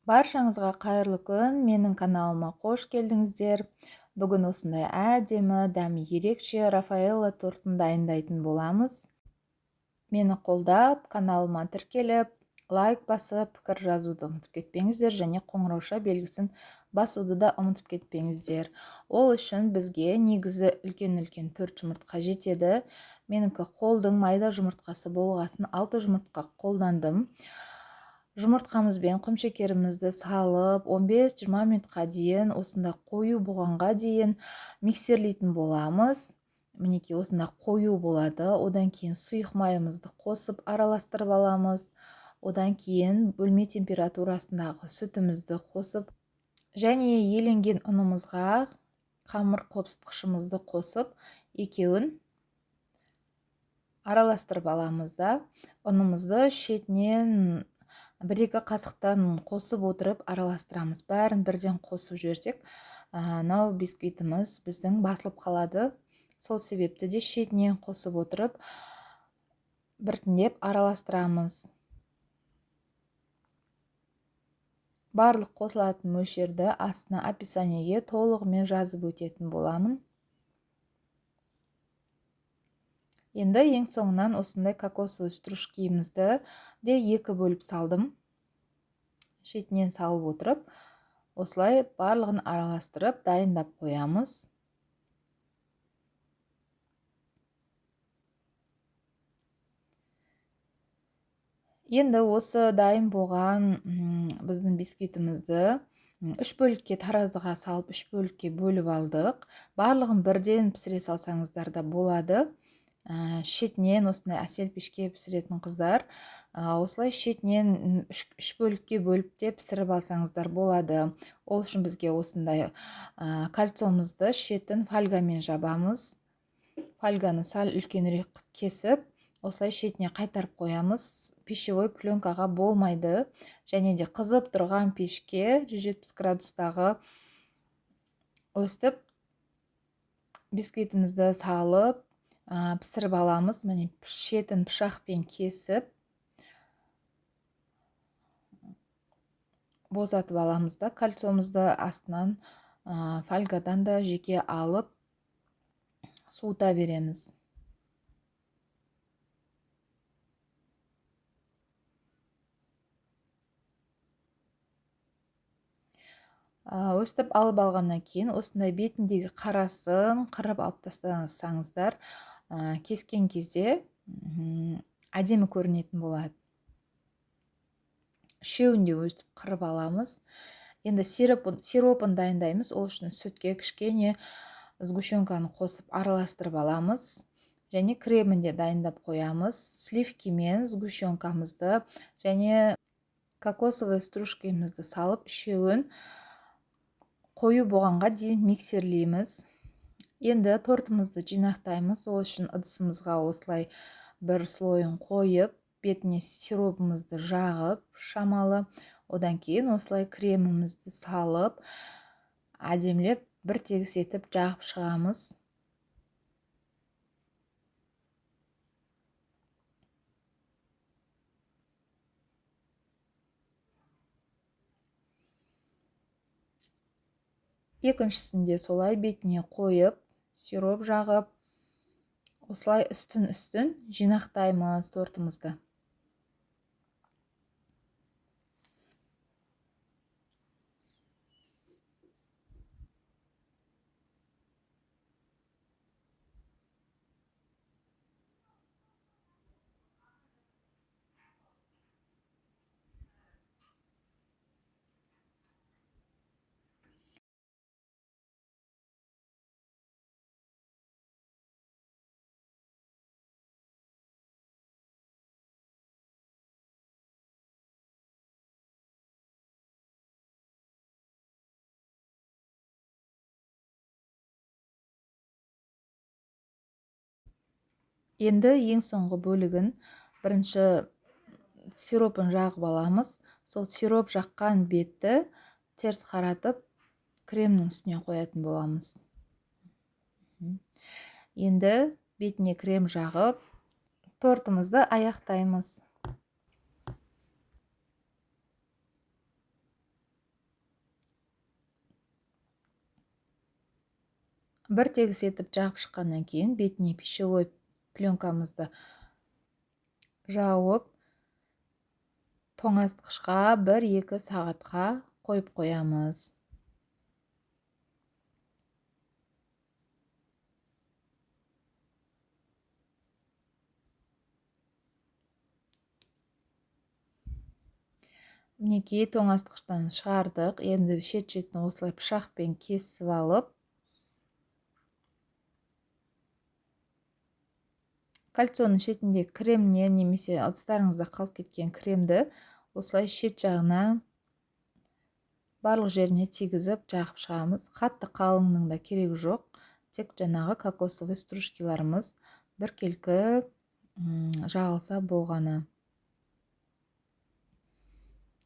Баршаңызға қайырлы күн, менің каналыма қош келдіңіздер. Бүгін осындай әдемі, дәмі ерекше Рафаэлло тортын дайындайтын боламыз. Мені қолдап, каналыма тіркеліп, лайк басып, пікір жазуды ұмытып кетпеңіздер және қоңырауша белгісін басуды да ұмытып кетпеңіздер. Ол үшін бізге негізі үлкен-үлкен 4 жұмыртқа жетеді. Менікі қолдың майда жұмыртқасы болғасын 6 жұмыртқа қолдандым. Жұмыртқамызбен құмшекерімізді салып, 15-20 минутқа дейін осында қою болғанға дейін миксерлейтін боламыз. Мінекей осында қою болады. Одан кейін сұйық майымызды қосып араластырып аламыз. Одан кейін бөлме температурасындағы сүтімізді қосып және еленген ұнымызға қамыр қопсытқышымызды қосып, екеуін араластырып аламыз да, ұнымызды шетінен бір-екі қасықтан қосып отырып араластырамыз. Бәрін бірден қосып жіберсек, мынау бисквитіміз біздің басылып қалады. Сол себепті де шетінен қосып отырып біртіндеп араластырамыз. Барлық қосылатын мөлшерді астына описаниеге толығымен жазып өтетін боламын. Енді ең соңынан осындай кокосовый стружкимізді де екі бөліп салдым. Шетінен салып отырып, осылай барлығын араластырып дайындап қоямыз. Енді осы дайын болған, біздің бисквитімізді үш бөлікке таразыға салып, үш бөлікке бөліп алдық. Барлығын бірден пісіре салсаңыздар да болады. Шетінен осындай әсел пешке пісіретін қыздар, осылай шетінен үш бөлікке бөліп те пісіріп алсаңыздар болады. Ол үшін бізге осындай, кольцомызды шетін фольгамен жабамыз. Фольганы сәл үлкенірек қып кесіп, осылай шетіне қайтарып қоямыз. Пищевой пленкаға болмайды. Және де қызып тұрған пешке 170 градустағы өстіп бисквитімізді салып, пісіріп аламыз. Міне шетін пышақпен кесіп босатып аламыз да, кольцомызды астынан, фольгадан да жеке алып суыта береміз. Өстіп алып алғаннан кейін осындай бетіндегі қарасын қырып алып тастасаңыздар, кескен кезде, әдемі көрінетін болады. Үшеуін де өстіп қырып аламыз. Енді сиропын дайындаймыз. Ол үшін сүтке кішкене сгущенканы қосып араластырып аламыз. Және кремін де дайындап қоямыз. Сливкимен сгущенкамызды және кокосовый стружкамызды салып, үшеуін қою болғанға дейін миксерлейміз. Енді тортымызды жинақтаймыз. Ол үшін ыдысымызға осылай бір слойын қойып, бетіне сиропымызды жағып шамалы, одан кейін осылай кремімізді салып, әдемілеп бір тегіс етіп жағып шығамыз. Екіншісінде солай бетіне қойып, сироп жағып, осылай үстін-үстін жинақтаймыз тортымызды. Енді ең соңғы бөлігін бірінші сиропын жағып аламыз. Сол сироп жаққан бетті теріс қаратып кремнің үстіне қоятын боламыз. Енді бетіне крем жағып тортымызды аяқтаймыз. Бір тегіс етіп жағып шыққаннан кейін бетіне пищевой пленкамызды жауып, тоңазытқышқа 1-2 сағатқа қойып қоямыз. Мінекей, тоңазытқыштан шығардық. Енді шет-шетін осылай пышақпен кесіп алып, кольцоның шетінде кремне немесе ыдыстарыңызда қалып кеткен кремді осылай шет жағына барлық жеріне тигізіп жағып шығамыз. Қатты қалыңның да керегі жоқ. Тек жаңағы кокосовый стружкиларымыз біркелкі жағылса болғаны.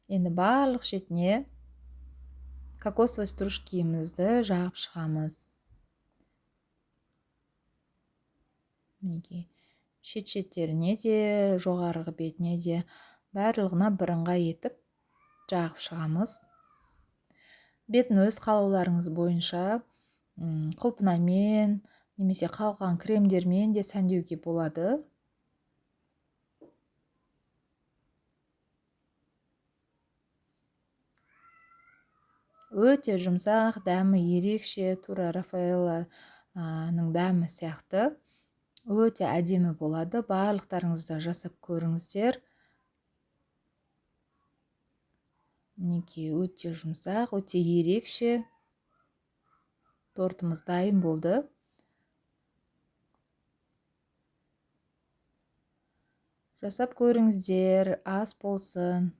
Енді барлық шетіне кокосовый стружкимізді жағып шығамыз. Мінекей, шет-шеттеріне де, жоғарғы бетіне де барлығына бірыңғай етіп жағып шығамыз. Бетін өз қалауларыңыз бойынша құлпынаймен немесе қалған кремдермен де сәндеуге болады. Өте жұмсақ, дәмі ерекше, тура Рафаэлланың дәмі сияқты. Өте әдемі болады. Барлықтарыңыз да жасап көріңіздер. Мінекей, өте жұмсақ, өте ерекше тортымыз дайын болды. Жасап көріңіздер, ас болсын.